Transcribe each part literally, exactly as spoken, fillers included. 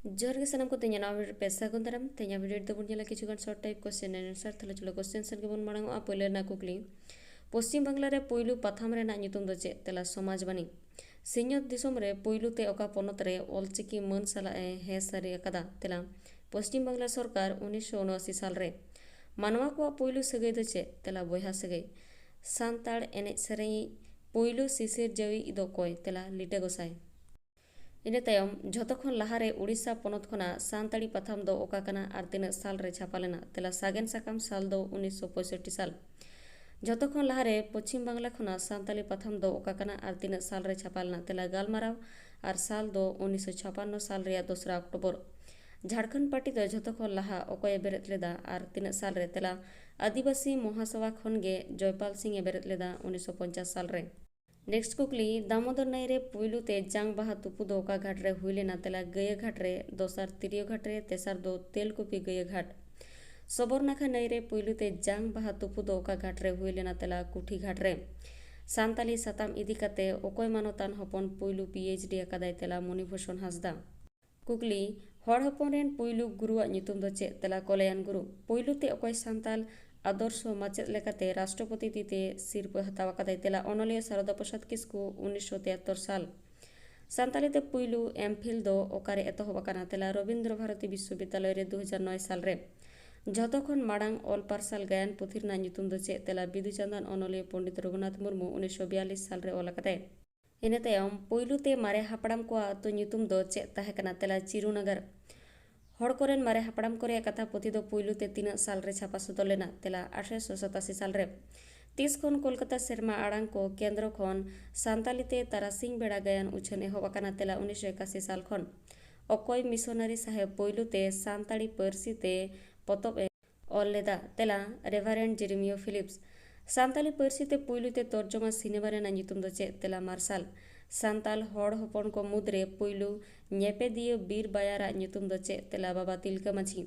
ᱡᱚᱦᱟᱨ ᱜᱮ ᱥᱟᱱᱟᱢ ᱠᱚ, ᱛᱮᱦᱮᱧᱟᱜ ᱱᱟᱣᱟ video ᱨᱮ ᱯᱮ ᱥᱟᱹᱜᱩᱱ ᱫᱟᱨᱟᱢ᱾ ᱛᱮᱦᱮᱧᱟᱜ video ᱨᱮᱫᱚ ᱵᱚᱱ ᱧᱮᱞᱟ ᱠᱤᱪᱷᱩ ᱜᱟᱱ short type question and answer᱾ ᱛᱟᱦᱞᱮ ᱪᱚᱞᱚ question ᱥᱮᱱ ᱜᱮᱵᱚᱱ ᱢᱟᱲᱟᱝᱚᱜᱼᱟ᱾ ᱯᱳᱭᱞᱳ ᱨᱮᱱᱟᱜ ᱠᱩᱠᱞᱤ, ᱯᱚᱥᱪᱤᱢ ᱵᱟᱝᱞᱟ ᱨᱮ ᱯᱳᱭᱞᱳ ᱯᱟᱛᱷᱟᱢ ᱨᱮᱱᱟᱜ ᱧᱩᱛᱩᱢ ᱫᱚ ᱪᱮᱫ? ᱛᱮᱞᱟ, ᱥᱚᱢᱟᱡᱽ ᱵᱟᱱᱤ᱾ ᱥᱤᱧᱚᱛ ᱫᱤᱥᱚᱢ ᱨᱮ ᱯᱳᱭᱞᱳ ᱛᱮ ᱚᱠᱟ ᱯᱚᱱᱚᱛ ᱨᱮ ᱚᱞᱪᱤᱠᱤ ᱢᱟᱹᱱ ᱥᱟᱞᱟᱜ ᱮ ᱦᱮᱸ ᱥᱟᱹᱨᱤ ᱟᱠᱟᱫᱟ? ᱛᱮᱞᱟ, ᱯᱚᱥᱪᱤᱢ ᱵᱟᱝᱞᱟ ᱥᱚᱨᱠᱟᱨ, ᱩᱱᱤᱥᱥᱚ ᱩᱱᱚᱟᱥᱤ ᱥᱟᱞ ᱨᱮ᱾ ᱢᱟᱱᱣᱟ ᱠᱚᱣᱟᱜ ᱯᱳᱭᱞᱳ ᱥᱟᱹᱜᱟᱹᱭ ᱫᱚ ᱪᱮᱫ? ᱛᱮᱞᱟ, ᱵᱚᱭᱦᱟ ᱥᱟᱹᱜᱟᱹᱭ᱾ ᱥᱟᱱᱛᱟᱲ ᱮᱱᱮᱡ ᱥᱮᱨᱮᱧ ᱯᱳᱭᱞᱳ ᱥᱤᱥᱤᱨᱡᱟᱹᱣᱤᱡ ᱫᱚ ᱚᱠᱚᱭ? ᱛᱮᱞᱟ, ᱞᱤᱴᱟᱹ ᱜᱚᱸᱥᱟᱭ᱾ ᱤᱱᱟᱹ ᱛᱟᱭᱚᱢ ᱡᱷᱚᱛᱚ ᱠᱷᱚᱱ ᱞᱟᱦᱟᱨᱮ ᱩᱲᱤᱥᱥᱟ ᱯᱚᱱᱚᱛ ᱠᱷᱚᱱᱟᱜ ᱥᱟᱱᱛᱟᱲᱤ ᱯᱟᱛᱷᱟᱢ ᱫᱚ ᱚᱠᱟ ᱠᱟᱱᱟ ᱟᱨ ᱛᱤᱱᱟᱹᱜ ᱥᱟᱞ ᱨᱮ ᱪᱷᱟᱯᱟ ᱞᱮᱱᱟ? ᱛᱮᱞᱟ, ᱥᱟᱜᱮᱱ ᱥᱟᱠᱟᱢ, ᱥᱟᱞ ᱫᱚ ᱩᱱᱤᱥᱥᱚ ᱯᱚᱸᱭᱥᱚᱴᱴᱤ ᱥᱟᱞ᱾ ᱡᱷᱚᱛᱚ ᱠᱷᱚᱱ ᱞᱟᱦᱟᱨᱮ ᱯᱚᱪᱷᱤᱢ ᱵᱟᱝᱞᱟ ᱠᱷᱚᱱᱟᱜ ᱥᱟᱱᱛᱟᱲᱤ ᱯᱟᱛᱷᱟᱢ ᱫᱚ ᱚᱠᱟ ᱠᱟᱱᱟ ᱟᱨ ᱛᱤᱱᱟᱹᱜ ᱥᱟᱞ ᱨᱮ ᱪᱷᱟᱯᱟ ᱞᱮᱱᱟ? ᱛᱮᱞᱟ, ᱜᱟᱞᱢᱟᱨᱟᱣ, ᱟᱨ ᱥᱟᱞ ᱫᱚ ᱩᱱᱤᱥᱥᱚ ᱪᱷᱟᱯᱟᱱᱱᱚ ᱥᱟᱞ ᱨᱮᱭᱟᱜ ᱫᱚᱥᱨᱟ ᱚᱠᱴᱳᱵᱚᱨ᱾ ᱡᱷᱟᱲᱠᱷᱚᱸᱰ ᱯᱟᱨᱴᱤ ᱫᱚ ᱡᱷᱚᱛᱚ ᱠᱷᱚᱱ ᱞᱟᱦᱟ ᱚᱠᱚᱭᱮ ᱵᱮᱨᱮᱫ ᱞᱮᱫᱟ ᱟᱨ ᱛᱤᱱᱟᱹᱜ ᱥᱟᱞ ᱨᱮ? ᱛᱮᱞᱟ, ᱟᱹᱫᱤᱵᱟᱹᱥᱤ ᱢᱚᱦᱟᱥᱚᱵᱷᱟ ᱠᱷᱚᱱ ᱜᱮ ᱡᱚᱭᱯᱟᱞ ᱥᱤᱝ ᱮ ᱵᱮᱨᱮᱫ ᱞᱮᱫᱟ ᱩᱱᱤᱥᱥᱚ ᱯᱚᱧᱪᱟᱥ ᱥᱟᱞ ᱨᱮ᱾ Next ᱠᱩᱠᱞᱤ, ᱫᱟᱢᱳᱫᱚᱨ ᱱᱟᱹᱭ ᱨᱮ ᱯᱩᱭᱞᱩ ᱛᱮ ᱡᱟᱝ ᱵᱟᱦᱟ ᱛᱩᱯᱩ ᱫᱚ ᱚᱠᱟ ᱜᱷᱟᱴ ᱨᱮ ᱦᱩᱭ ᱞᱮᱱᱟ? ᱛᱮᱞᱟ, ᱜᱟᱹᱭᱟᱹ ᱜᱷᱟᱴ ᱨᱮ, ᱫᱚᱥᱟᱨ ᱛᱤᱨᱭᱳ ᱜᱷᱟᱴ ᱨᱮ, ᱛᱮᱥᱟᱨ ᱫᱚ ᱛᱮᱞᱠᱩᱯᱤ ᱜᱟᱹᱭᱟᱹ ᱜᱷᱟᱴ᱾ ᱥᱚᱵᱚᱨᱱᱟᱠᱷᱟ ᱱᱟᱹᱭ ᱨᱮ ᱯᱩᱭᱞᱩ ᱛᱮ ᱡᱟᱝ ᱵᱟᱦᱟ ᱛᱩᱯᱩ ᱫᱚ ᱚᱠᱟ ᱜᱷᱟᱴ ᱨᱮ ᱦᱩᱭ ᱞᱮᱱᱟ? ᱛᱮᱞᱟ, ᱠᱩᱴᱷᱤ ᱜᱷᱟᱴ ᱨᱮ᱾ ᱥᱟᱱᱛᱟᱞᱤ ᱥᱟᱛᱟᱢ ᱤᱫᱤ ᱠᱟᱛᱮ ᱚᱠᱚᱭ ᱢᱟᱱᱚᱛᱟᱱ ᱦᱚᱯᱚᱱ ᱯᱩᱭᱞᱩ PhD ᱟᱠᱟᱫᱟᱭ? ᱛᱮᱞᱟ, ᱢᱚᱱᱤᱵᱷᱩᱥᱚᱱ ᱦᱟᱸᱥᱫᱟ᱾ ᱠᱩᱠᱞᱤ, ᱦᱚᱲ ᱦᱚᱯᱚᱱ ᱨᱮᱱ ᱯᱩᱭᱞᱩ ᱜᱩᱨᱩᱣᱟᱜ ᱧᱩᱛᱩᱢ ᱫᱚ ᱪᱮᱫ? ᱛᱮᱞᱟ, ᱠᱚᱞᱭᱟᱱ ᱜᱩᱨᱩ᱾ ᱯᱩᱭᱞᱩ ᱛᱮ ᱚᱠᱚᱭ ᱥᱟᱱᱛᱟᱞ ᱟᱫᱚᱨᱥᱚ ᱢᱟᱪᱮᱫ ᱞᱮᱠᱟᱛᱮ ᱨᱟᱥᱴᱨᱚᱯᱚᱛᱤ ᱛᱤ ᱛᱮ ᱥᱤᱨᱯᱟᱹ ᱦᱟᱛᱟᱣ ᱟᱠᱟᱫᱟᱭ? ᱛᱮᱞᱟ, ᱚᱱᱚᱞᱤᱭᱟᱹ ᱥᱟᱨᱚᱫᱟ ᱯᱨᱚᱥᱟᱫᱽ ᱠᱤᱥᱠᱩ, ᱩᱱᱤᱥᱥᱚ ᱛᱤᱭᱟᱛᱛᱚᱨ ᱥᱟᱞ᱾ ᱥᱟᱱᱛᱟᱞᱤ ᱛᱮ ᱯᱩᱭᱞᱩ M.Phil ᱫᱚ ᱚᱠᱟᱨᱮ ᱮᱛᱚᱦᱚᱵ ᱟᱠᱟᱱᱟ? ᱛᱮᱞᱟ, ᱨᱚᱵᱤᱱᱫᱨᱚ ᱵᱷᱟᱨᱚᱛᱤ ᱵᱤᱥᱥᱚᱵᱤᱫᱽᱫᱟᱞᱚᱭ ᱨᱮ ᱫᱩ ᱦᱟᱡᱟᱨ ᱱᱚᱭ ᱥᱟᱞ ᱨᱮ᱾ ᱡᱷᱚᱛᱚ ᱠᱷᱚᱱ ᱢᱟᱲᱟᱝ ᱚᱞ ᱯᱟᱨᱥᱟᱞ ᱜᱟᱭᱟᱱ ᱯᱩᱛᱷᱤ ᱨᱮᱱᱟᱜ ᱧᱩᱛᱩᱢ ᱫᱚ ᱪᱮᱫ? ᱛᱮᱞᱟ, ᱵᱤᱫᱩ ᱪᱟᱸᱫᱟᱱ ᱚᱱᱚᱞᱤᱭᱟᱹ ᱯᱚᱸᱰᱤᱛ ᱨᱚᱜᱷᱩᱱᱟᱛᱷ ᱢᱩᱨᱢᱩ ᱩᱱᱤᱥᱥᱚ ᱵᱤᱭᱟᱞᱞᱤᱥ ᱥᱟᱞ ᱨᱮ ᱚᱞ ᱟᱠᱟᱫᱟᱭ᱾ ᱤᱱᱟᱹ ᱛᱟᱭᱚᱢ ᱯᱩᱭᱞᱩ ᱛᱮ ᱢᱟᱨᱮ ᱦᱟᱯᱲᱟᱢ ᱠᱚᱣᱟᱜ ᱟᱹᱛᱩ ᱧᱩᱛᱩᱢ ᱫᱚ ᱪᱮᱫ ᱛᱟᱦᱮᱸ ᱠᱟᱱᱟ? ᱛᱮᱞᱟ, ᱪᱤᱨᱩᱱᱟᱜᱟᱨ᱾ ᱦᱚᱲ ᱠᱚᱨᱮᱱ ᱢᱟᱨᱮ ᱦᱟᱯᱲᱟᱢ ᱠᱚ ᱨᱮᱭᱟᱜ ᱠᱟᱛᱷᱟ ᱯᱩᱛᱷᱤ ᱫᱚ ᱯᱩᱭᱞᱩ ᱛᱮ ᱛᱤᱱᱟᱹᱜ ᱥᱟᱞ ᱨᱮ ᱪᱷᱟᱯᱟ ᱥᱚᱫᱚᱨ ᱞᱮᱱᱟ? ᱛᱮᱞᱟ, ᱟᱴᱷᱨᱚᱥᱚ ᱥᱟᱛᱟᱥᱤ ᱥᱟᱞ ᱨᱮ᱾ ᱛᱤᱥ ᱠᱷᱚᱱ ᱠᱳᱞᱠᱟᱛᱟ ᱥᱮᱨᱢᱟ ᱟᱲᱟᱝ ᱠᱚ ᱠᱮᱱᱫᱨᱚ ᱠᱷᱚᱱ ᱥᱟᱱᱛᱟᱞᱤ ᱛᱮ ᱛᱟᱨᱟᱥᱤᱧ ᱵᱮᱲᱟ ᱜᱟᱭᱟᱱ ᱩᱪᱷᱟᱹᱱ ᱮᱦᱚᱵ ᱟᱠᱟᱱᱟ? ᱛᱮᱞᱟ, ᱩᱱᱤᱥᱥᱚ ᱮᱠᱟᱥᱤ ᱥᱟᱞ ᱠᱷᱚᱱ᱾ ᱚᱠᱚᱭ ᱢᱤᱥᱚᱱᱟᱨᱤ ᱥᱟᱦᱮᱵᱽ ᱯᱩᱭᱞᱩ ᱛᱮ ᱥᱟᱱᱛᱟᱲᱤ ᱯᱟᱹᱨᱥᱤ ᱛᱮ ᱯᱚᱛᱚᱵ ᱮ ᱚᱞ ᱞᱮᱫᱟ? ᱛᱮᱞᱟ, ᱨᱮᱵᱷᱟᱨᱮᱱᱰ ᱡᱮᱨᱮᱢᱤᱭᱳ ᱯᱷᱤᱞᱤᱯᱥ᱾ ᱥᱟᱱᱛᱟᱞᱤ ᱯᱟᱹᱨᱥᱤ ᱛᱮ ᱯᱩᱭᱞᱩ ᱛᱮ ᱛᱚᱨᱡᱚᱢᱟ ᱥᱤᱱᱮᱢᱟ ᱨᱮᱱᱟᱜ ᱧᱩᱛᱩᱢ ᱫᱚ ᱪᱮᱫ? ᱛᱮᱞᱟ, ᱢᱟᱨᱥᱟᱞ᱾ ᱥᱟᱱᱛᱟᱞ ᱦᱚᱲ ᱦᱚᱯᱚᱱ ᱠᱚ ᱢᱩᱫᱽᱨᱮ ᱯᱩᱭᱞᱩ ᱧᱮᱯᱮᱫᱤᱭᱟᱹ ᱵᱤᱨ ᱵᱟᱭᱟᱨᱟᱜ ᱧᱩᱛᱩᱢ ᱫᱚ ᱪᱮᱫ? ᱛᱮᱞᱟ, ᱵᱟᱵᱟ ᱛᱤᱞᱠᱟᱹ ᱢᱟᱹᱡᱷᱤ᱾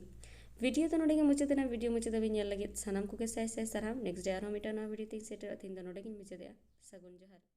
ᱵᱷᱤᱰᱤᱭᱳ ᱫᱚ ᱱᱚᱰᱮ ᱜᱮ ᱢᱩᱪᱟᱹᱫ ᱮᱱᱟ᱾ ᱵᱷᱤᱰᱤᱭᱳ ᱢᱩᱪᱟᱹᱫ ᱫᱷᱟᱹᱵᱤᱡ ᱧᱮᱞ ᱞᱟᱹᱜᱤᱫ ᱥᱟᱱᱟᱢ ᱠᱚᱜᱮ ᱥᱟᱭ ᱥᱟᱭ ᱥᱟᱨᱦᱟᱣ᱾ Next day ᱟᱨᱦᱚᱸ ᱢᱤᱫᱴᱟᱝ ᱱᱟᱣᱟ ᱵᱷᱤᱰᱤᱭᱳ ᱛᱤᱧ ᱥᱮᱴᱮᱨᱚᱜᱼᱟ᱾ ᱛᱮᱦᱮᱧ ᱫᱚ ᱱᱚᱰᱮ ᱜᱤᱧ ᱢᱩᱪᱟᱹᱫᱮᱜᱼᱟ᱾ ᱥᱟᱹᱜᱩᱱ ᱡᱚᱦᱟᱨ᱾